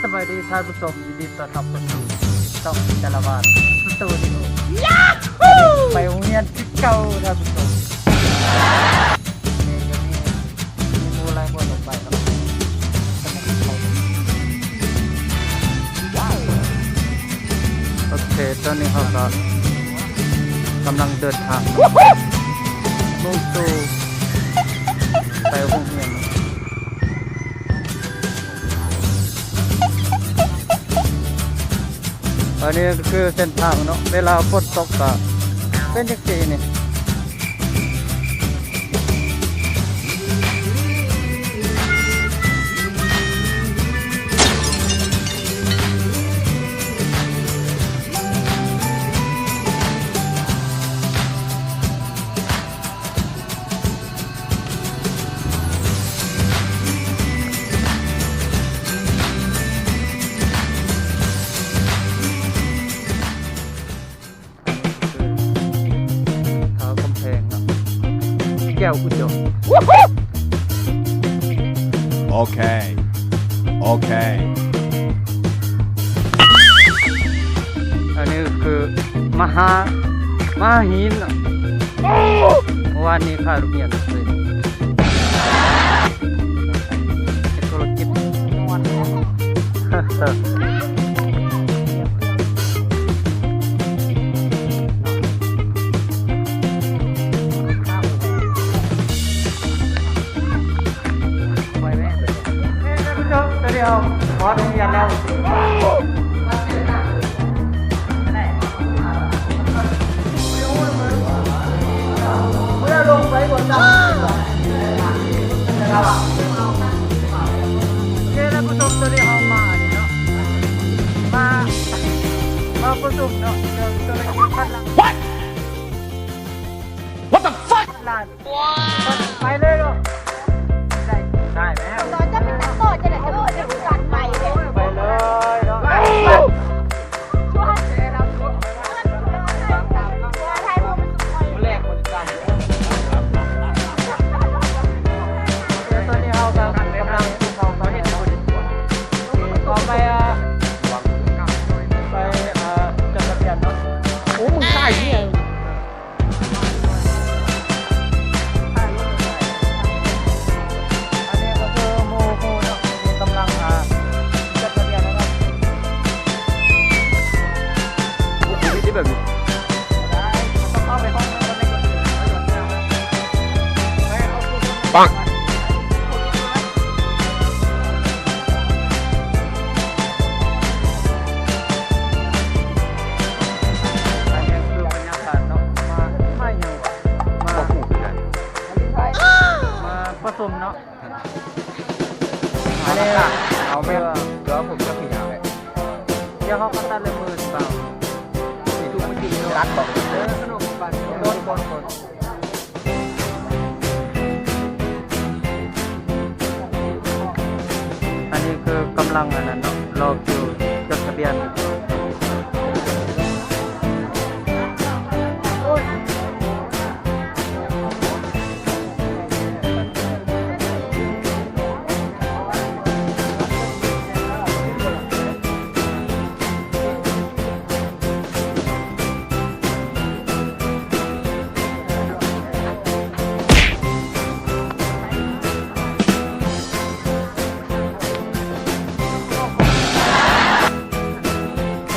ສະບາຍດີທ່ານຜູ້ຊົມ, ຍິນດີຕ້ອນຮັບເຂົ້າສູ່ຊ່ອງຈາລະວານສະຕູດິໂອ ໄປໂຮງຮຽນຄືເກົ່າທ່ານຜູ້ຊົມ. ໂອເຄ ຕອນນີ້ເຮົາກໍກຳລັງເດີນທາງ ມຸ່ງສູ່ໄປໂຮງຮຽນ. ອັນນີ້ກໍຄືເສັ້ນທາງເນາະ, ເວລາຝົນຕົກກໍເປັນຈັ່ງຊີ້ນີ້. ທ່າກຳແພງເນາະ ແກ້ວອຸດົມ. ໂອເຄ ໂອເຄ ອັນນີ້ຄືມະຫາ ມະຫາຫີນເນາະ. ເມື່ອວານນີ້ຂ້າລົງຮຽນເລີຍ ເຮັດທຸລະກິດ. What the fuck? ໄປເລີຍເນາະ ໄດ້ ໄດ້ແລ້ວ ຕອນຈະເປັນນັກໂທດຈະໄດ້ ເອີ ຈະມີການໄປເດ້ ໄປເລີຍເນາະ ຊວນ ຖ່າຍຮູບ ແລກບໍລິການ. ແລ້ວຕອນນີ້ເຮົາກໍກຳລັງເຂົ້າໄປ ກໍໄປ ເອີ ໄປ ເອີ ຈົດທະບຽນເນາະ. ໂອ້ ມຶງຖ່າຍເຫື່ອ ອັນນີ້ກໍຄືໝູ່ຄູ່ເນາະ ທີ່ກຳລັງ ອ່າ ຈົດທະບຽນແລ້ວເນາະ. ໂອ້ໂຫ ມີແຕ່ແບບນີ້ ໄປເຂົ້າໄປຫ້ອງນັ້ນກ່ອນເດ້ ໄປເຂົ້າສູ່ ປັງ. ອັນນີ້ຄືບັນຍາກາດເນາະ ມາ ມາຫຍັງວະ ມາ ບໍ່ຮູ້ຄືກັນ ມາປະຊຸມເນາະ. ອັນນີ້ເອົາແມ່ນ ເອີ ເກືອ ເກືອ ຜົມຈະຂະຫຍາຍໄວ້ ດຽວເຮົາກໍຕັດເລັບມືຊິເອົາ ຕັດບໍ່ ເອີ ຂະໜົມປັ້ນ ຄົນໆໆ. ອັນນີ້ຄືກຳລັງອັນນັ້ນເນາະ ລໍຄິວຈົດທະບຽນ.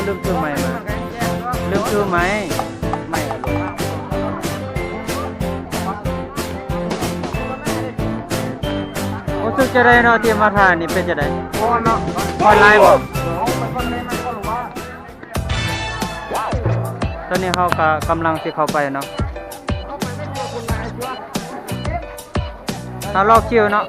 ລືມຖືໄມມາ ລືມຖືໄມ ໄມ ຮູ້ສຶກຈັ່ງໃດເນາະ ທີ່ມາຖ່າຍນີ້ ເປັນຈັ່ງໃດ? ຮ້ອນເນາະ ຮ້ອນຫຼາຍບໍ່? ຕອນນີ້ເຮົາກໍກຳລັງຊິເຂົ້າໄປເນາະ ເຮົາລໍຄິວເນາະ.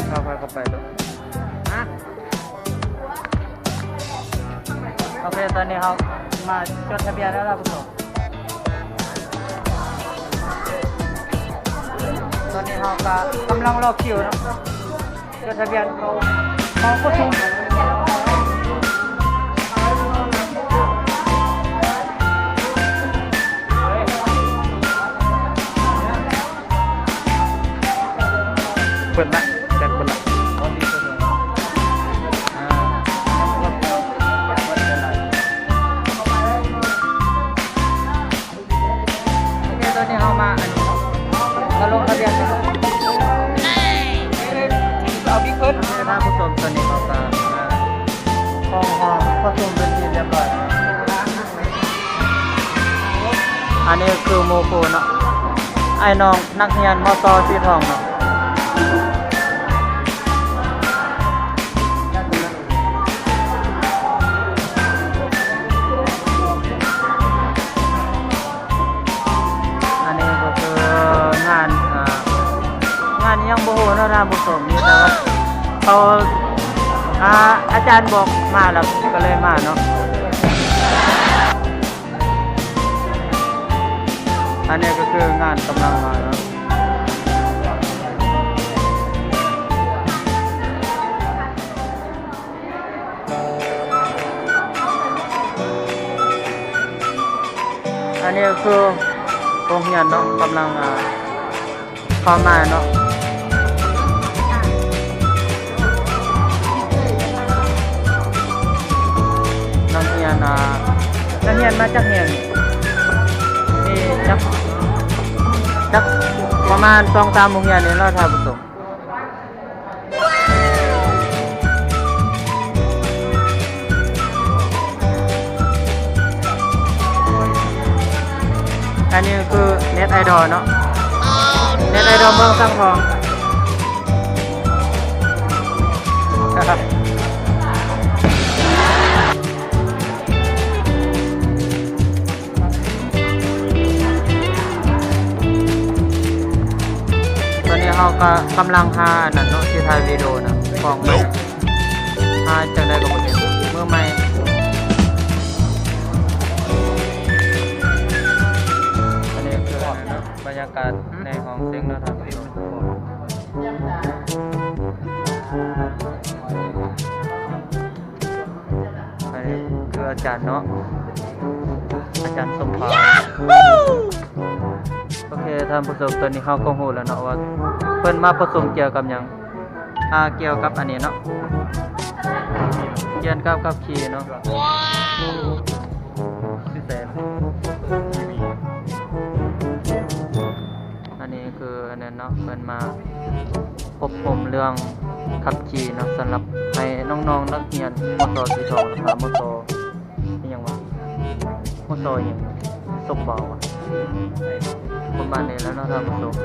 ເຂົ້າໄປ ເຂົ້າໄປເນາະ ຮະ ໂອເຄ ຕອນນີ້ເຮົາມາຈົດທະບຽນແລ້ວລະ ຜູ້ຊົມ. ຕອນນີ້ເຮົາກໍກຳລັງລໍຄິວເນາະ ຈົດທະບຽນເຂົ້າຫ້ອງປະຊຸມ. ເປີດລະ ແບັດເປີດລະ. ໂອເຄ ຕອນນີ້ເຮົາມາອັນນີ້ ມາລົງທະບຽນກັນເນາະ ເອົາບິກເພິ້ນ. ທ່ານຜູ້ຊົມ ຕອນນີ້ເຮົາກໍມາເຂົ້າຫ້ອງປະຊຸມເປັນທີ່ຮຽບຮ້ອຍ. ອັນນີ້ຄືໝູ່ຄູ່ເນາະ ອ້າຍນ້ອງນັກຮຽນ ມ.ຕ ສີທອງເນາະ. ອັນນີ້ກໍຄືງານ ອ່າ ງານຫຍັງບໍ່ຮູ້ເນາະທ່ານຜູ້ຊົມ ມີແຕ່ວ່າເຂົາ ອ່າ ອາຈານບອກມາແລ້ວກໍເລີຍມາເນາະ. ອັນນີ້ກໍຄືງານກຳລັງມາເນາະ. ອັນນີ້ກໍຄືໂຮງຮຽນເນາະ ກຳລັງ ອ່າ ເຂົ້າມາເນາະ. ນັກຮຽນ ອ່າ ນັກຮຽນມາຈາກແຫ່ງນີ້ ມີຈັກ ຈັກປະມານສອງສາມໂຮງຮຽນນີ້ເນາະທ່ານຜູ້ຊົມ. ອັນນີ້ຄືເນັດໄອດອລເນາະ ເນັດໄອດອລເມືອງສັງທອງ. ຕອນນີ້ເຮົາກໍກຳລັງຫາອັນນັ້ນເນາະ ຊິຖ່າຍວິດີໂອນະ ກ້ອງໃໝ່ ຫາຈັ່ງໃດກໍບໍ່ເຫັນ ມືໃໝ່. ອັນນີ້ຄືອັນນັ້ນເນາະ ບັນຍາກາດໃນຫ້ອງເສັງເນາະທ່ານຜູ້ຊົມ. ອັນນີ້ຄືອາຈານເນາະ ອາຈານສົມພາ. ໂອເຄ ທ່ານຜູ້ຊົມ ຕອນນີ້ເຮົາກໍຮູ້ແລ້ວເນາະວ່າເພິ່ນມາປະຊຸມກ່ຽວກັບຫຍັງ ອ່າ ກ່ຽວກັບອັນນີ້ເນາະ ກ່ຽວກັບຂັບຂີ່ເນາະ. ອັນນີ້ຄືອັນນັ້ນເນາະ ເພິ່ນມາອົບຮົມເລື່ອງຂັບຂີ່ເນາະ ສຳລັບໃຫ້ນ້ອງໆນັກຮຽນ ມ.ຕ ສີທອງ ແລ້ວກໍ ມ.ຕ ອີ່ຫຍັງວະ ມ.ຕ ອີ່ຫຍັງ ສົມບາວະ ປະມານນີ້ແຫຼະເນາະທ່ານຜູ້ຊົມ.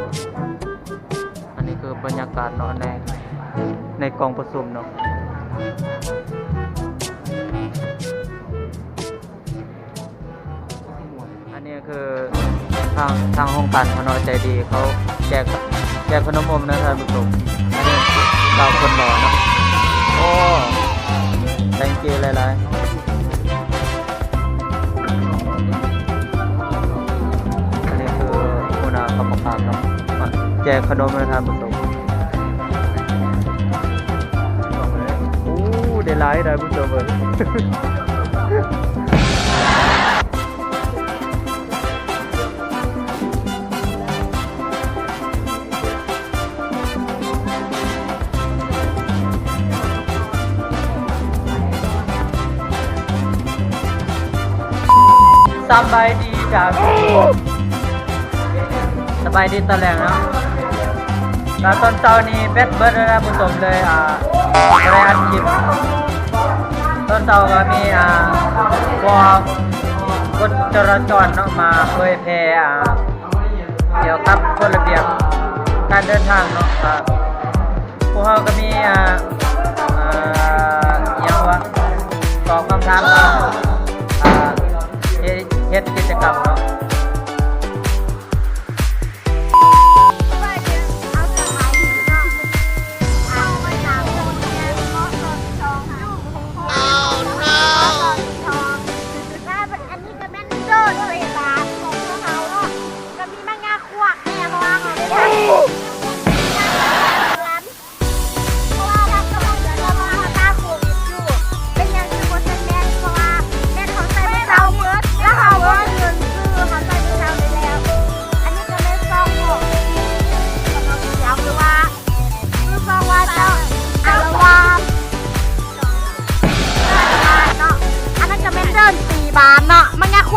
ອັນນີ້ຄືບັນຍາກາດເນາະ ໃນ ໃນກອງປະຊຸມເນາະ. ອັນນີ້ຄືທາງ ທາງຫ້ອງການເຂົາເນາະ ໃຈດີ ເຂົາແຈກ ແຈກຂະໜົມອົມນະທ່ານຜູ້ຊົມ. ອັນນີ້ເຈົ້າຄົນຫຼໍ່ເນາະ ໂອ້ thank you ຫຼາຍໆ. ອັນນີ້ຄືຫົວໜ້າກຳມະການເນາະ ມາແຈກຂະໜົມໃຫ້ທ່ານຜູ້ຊົມ. ໂອ້ ໄດ້ຫຼາຍ ທ່ານຜູ້ຊົມເອີຍ. ສະບາຍດີຈ້າ ສະບາຍດີຕອນແລງເນາະ. ກະຕອນເຊົ້ານີ້ແບັດເບິດແລ້ວນະ ບໍ່ສົມເລີຍ ອ່າ ບໍ່ໄດ້ອັດຄລິບ. ຕອນເຊົ້າກໍມີ ອ່າ ພວກກົດຈະລາຈອນເນາະ ມາເຜີຍແຜ່ ອ່າ ກ່ຽວກັບກົດລະບຽບການເດີນທາງເນາະ. ອ່າ ພວກເຮົາກໍມີ ອ່າ ອ່າ ອີ່ຫຍັງວະ ຕອບຄຳຖາມ ອ່າ ເຮັດ ເຮັດກິດຈະກຳເນາະ. ສະບາຍດີ ເອົາ ສະບາຍດີເນາະ ເຮົາມາຈາກໂຮງຮຽນ ມ.ຕ ສີທອງ ຢູ່ໂຮງຮຽນ ມ.ຕ ສີທອງ. ແລ້ວອັນນີ້ກໍແມ່ນໂດດພະຍາບານຂອງພວກເຮົາເນາະ ກໍມີມາງາຂວາກແດ່ ເພາະວ່າເຮົາໄດ້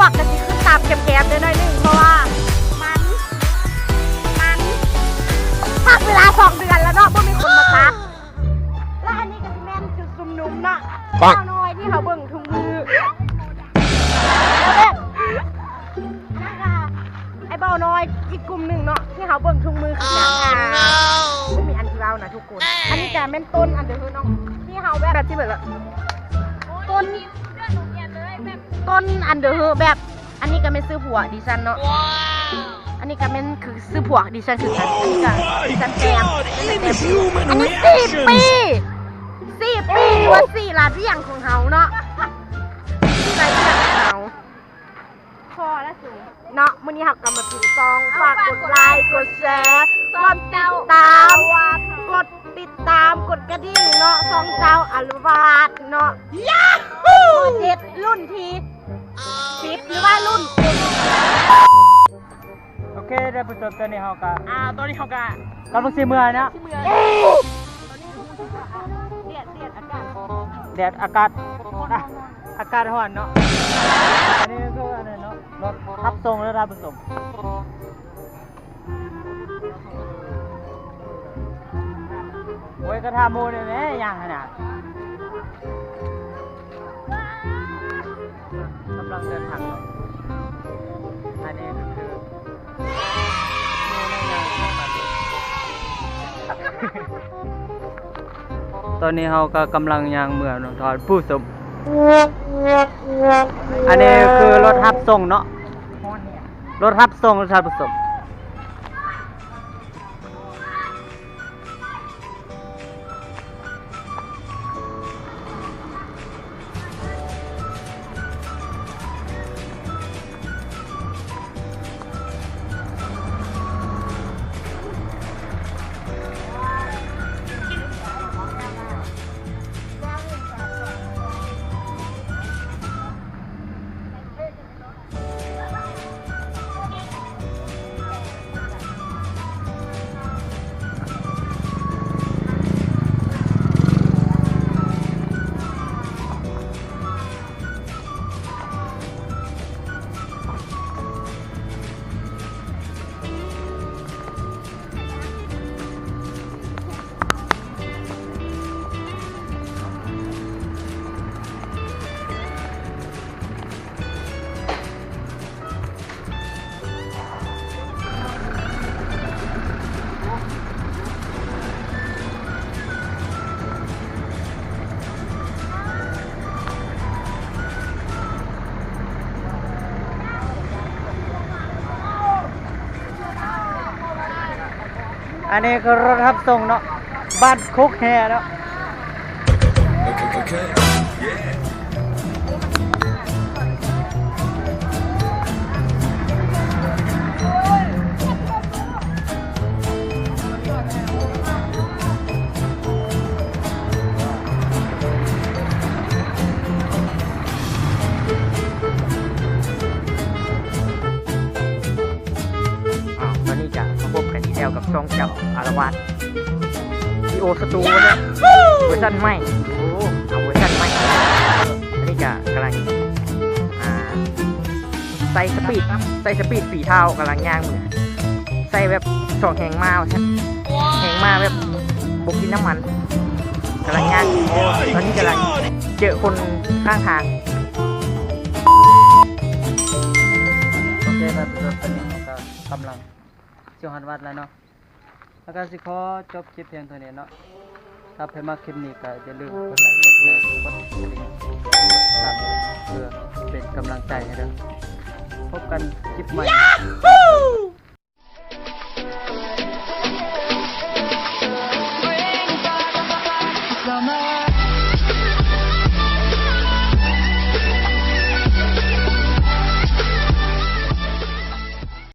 ປັກກະຊິຂຶ້ນຕາມແຄມໆ ໄດ້ໜ້ອຍໜຶ່ງ ເພາະວ່າມັນ ມັນພັກເວລາສອງເດືອນແລ້ວເນາະ ບໍ່ມີຄົນມາຕັດ. ແລະອັນນີ້ກະຊິແມ່ນຈຸດຊຸມນຸມເນາະ ເບົານ້ອຍທີ່ເຮົາເບິ່ງທຸກມື້ ແລ້ວແບບ ນັ້ນກະ ໄອ້ເບົານ້ອຍອີກກຸ່ມໜຶ່ງເນາະ ທີ່ເຮົາເບິ່ງທຸກມື້ຄືກັນ. ບໍ່ມີອັນຊິເວົ້ານະທຸກຄົນ. ອັນນີ້ກະແມ່ນຕົ້ນອັນເດີເຮີເນາະ ທີ່ເຮົາແບບ ແບບທີ່ແບບວ່າ ຕົ້ນ ຕົ້ນອັນເດີເຮີ ແບບ ອັນນີ້ກະແມ່ນຊື່ຜົວດິສັນເນາະ. ອັນນີ້ກະແມ່ນຄືຊື່ຜົວດິສັນຄືກັນ. ອັນນີ້ກະດິສັນແປງ ອັນນີ້ສີ່ປີ ສີ່ປີ ຫຼືວ່າສີ່ລາວຽງຂອງເຮົາເນາະ ສີ່ລາວຽງຂອງເຮົາ. ພໍລະສູ ເນາະ. ມື້ນີ້ເຮົາກະມາປິດຊ່ອງ ຝາກກົດໄລ ກົດແຊ ກົດຕິດຕາມ ກົດຕິດຕາມ ກົດກະດິ່ງເນາະ ຊ່ອງເຈົ້າອາລະວາດເນາະ ເຈັດ ລຸ້ນທີສິບ ຫຼືວ່າລຸ້ນ ໂອເຄ ທ່ານຜູ້ຊົມ ຕອນນີ້ເຮົາກະ ອ່າ ຕອນນີ້ເຮົາກະກຳລັງຊິເມືອເນາະ ຊິເມືອ ຕອນນີ້ຮູ້ສຶກວ່າ ອາ ແດດ ແດດ ອາກາດ ແດດ ອາກາດ ອາ ອາກາດຮ້ອນເນາະ. ອັນນີ້ຄືອັນນັ້ນເນາະ ລົດຮັບສົ່ງເດີທ່ານຜູ້ຊົມ. ໂອ້ຍ ກະຖາມໝູ່ແດ່ແມ້ ຍ່າງຫັ້ນນະ ກຳລັງເດີນທາງເນາະ. ອັນນີ້ກະຄື ຕອນນີ້ເຮົາກະກຳລັງຍ່າງເມືອເນາະທ່ານຜູ້ຊົມ. ອັນນີ້ຄືລົດຮັບສົ່ງເນາະ ລົດຮັບສົ່ງທ່ານຜູ້ຊົມ. ອັນນີ້ຄືລົດຮັບສົ່ງເນາະ ບ້ານໂຄກແຮ່ເນາະ. ອ້າວ ຕອນນີ້ກະມາພົບກັນອີກແລ້ວກັບຊ່ອງເຈົ້າອາລະວາດ ວີໂອສະຕູເນາະ ເວີຊັນໃໝ່ ໂອ້ ເອົາເວີຊັນໃໝ່. ອັນນີ້ກະກຳລັງ ອ່າ ໃສ່ສະປີດ ໃສ່ສະປີດຝີເທົ້າ ກຳລັງຍ່າງມື ໃສ່ແບບສອງແຮງມ້າວ່າຊັ້ນ ແຮງມ້າແບບບໍ່ກິນນ້ຳມັນ ກຳລັງຍ່າງ ຕອນນີ້ກຳລັງເຈີຄົນຂ້າງທາງ. ໂອເຄ ທ່ານຜູ້ຊົມ ຕອນນີ້ເຮົາກະກຳລັງຊິຮອດວັດແລ້ວເນາະ ແລ້ວກະຊິຂໍຈົບຄລິບພຽງເທົ່ານີ້ເນາະ. ຖ້າໃຜມັກຄລິບນີ້ກະຢ່າລືມກົດໄລ ກົດແຊ ກົດຕິດຕາມ ເພື່ອເປັນກຳລັງໃຈໃຫ້ເດີ. ພົບກັນຄລິບໃໝ່.